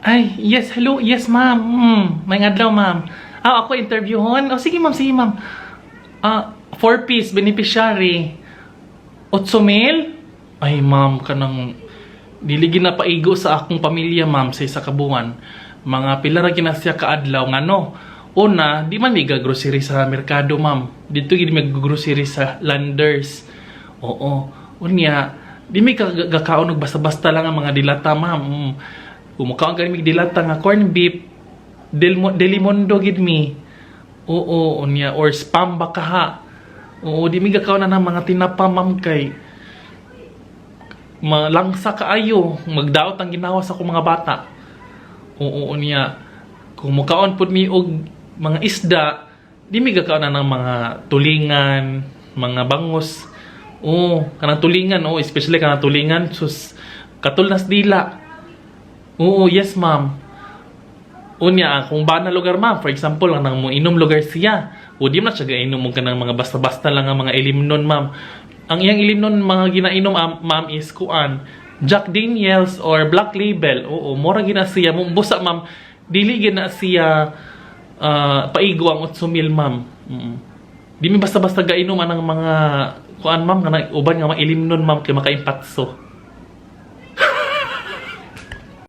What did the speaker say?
Ay, yes, hello. Yes, ma'am. May adlaw, ma'am. Ah, ako interviewhon. Oh, sige, ma'am, sige, ma'am. Ah, four piece beneficiary. Otso mil? Ay, ma'am, kanang dili na paigo sa akong pamilya, ma'am, sa isa ka buwan. Mga pila ra gina siya kaadlaw ngano. Una, di man mi grocery sa merkado, ma'am. Dito gid mi grocery sa Landers. Oo. Unya, di mi kagaon og basta-basta lang ang mga dilata, ma'am. Kung mukaon kami mig dilata nga corned beef, Delimondo gid mi. Oo, unya or Spam ba kaha. Oo, di mi gakaon na ng mga tinapa, ma'am, kay malangsa kaayo, magdaot ang ginawa sa akong mga bata. Oo, unya kung mukaon pud mi og mga isda, di mi gakaon na ng mga tulingan, mga bangus. Oo, kanang tulingan, oo, especially kanang tulingan, sus, katulnas dila. Oo, yes, ma'am. Unya, kung ba na lugar, ma'am, for example, ang nang mo inom lugar siya, o di man na siya gainom og kanang mga basta-basta lang ang mga ilimnon, ma'am. Ang iyang ilimnon mga ginainom, ma'am, is kuan, Jack Daniels or Black Label. Oo, mora gina siya. Busa, ma'am, dili gina siya paigo ang 8 mil, ma'am. Di mi basta-basta gainom anang mga kuan, ma'am, kanang uban nga mga ilimnon, ma'am, kay makaimpatso.